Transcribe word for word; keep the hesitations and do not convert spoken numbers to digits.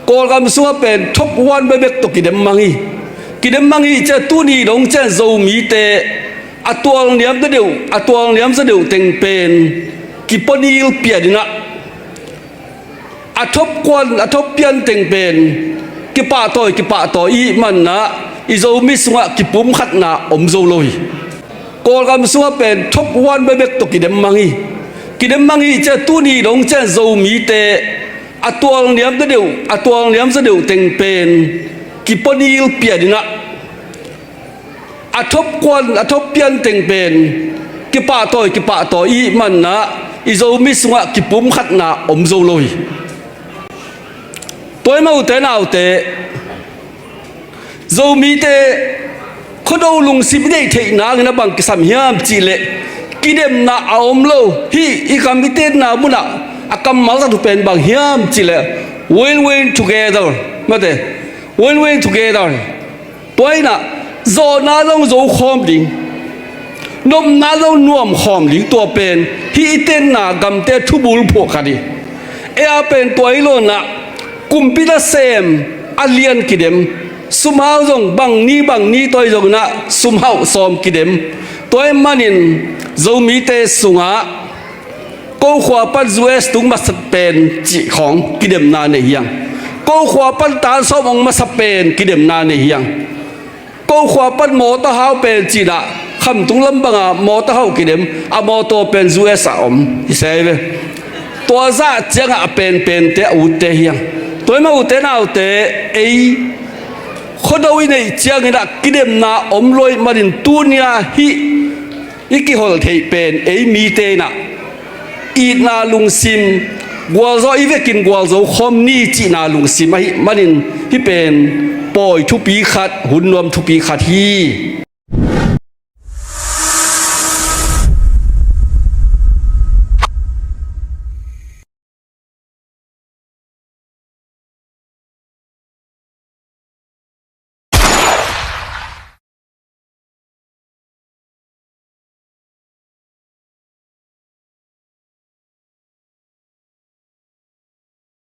Kawlgam sungah pen top one bekbek tawh kidem mang hi. Kidem mang hi ciah tuni dong ciah Zomite a tualniam za deuh, a tualniam za deuh teng pen kipawnil pian inah, a top kuan, a top pian teng pen kipahtawi, kipahtawi i hih manah i Zomi sungah kipumkhatna om zo lo hi. Kawlgam sungah pen top one bekbek tawh kidem mang hi. Kidem mang hi ciah tuni dong ciah Zomite a tualniam za deuh, a tualniam za deuh teng pen kipawnil pian inah, a top kuan, a top pian teng pen kipahtawi, kipahtawi i hih manah i Zomi sungah kipumkhatna om zo lo hi. Tua ahih mah ute naute, Zomite Khuado lungsim i neih theih nangin a bang kisam hiam cihleh, kidemna a om lo. Hih i kam i tenna munah a kammal zat uh pen bang hiam cihleh, win-win together. Mate, win-win together. Tua inah zawhna zong zo khawm ding, nopna zong nuam khawm ding, tua pen hih i tenna gamte thubul phuah khat hi. Ei a pen tua hi lo inah, kumpi nasem a lian kidem, sumhau zong bang ni bang ni tua hi zonginah sumhauh sawm kidem. Tua ahih manin Zomite sungah ko khua pan U S tung masa pen cih khawng kidemna nei hiang. Ko khua pan tan sawm hong masa pen kidemna nei hiang. Ko khua pan mawtaw hau pen cinah Khamtung lam banga mawtaw hau kidem, a mawtaw pen U S ah om hi se ve. Tua zah ciangah a penpente a utte hiang. Tua ahih mah ute naute, ei Khuado i neih cianginah kidemna om lo ahih manin tuni-a hih i kihol theih pen ei mite inah itna lungsim, gualzo i vekin gualzo khawm ni cihna lungsim ahih manin hih pen pawi thupi khat, hun nuam thupi khat hi.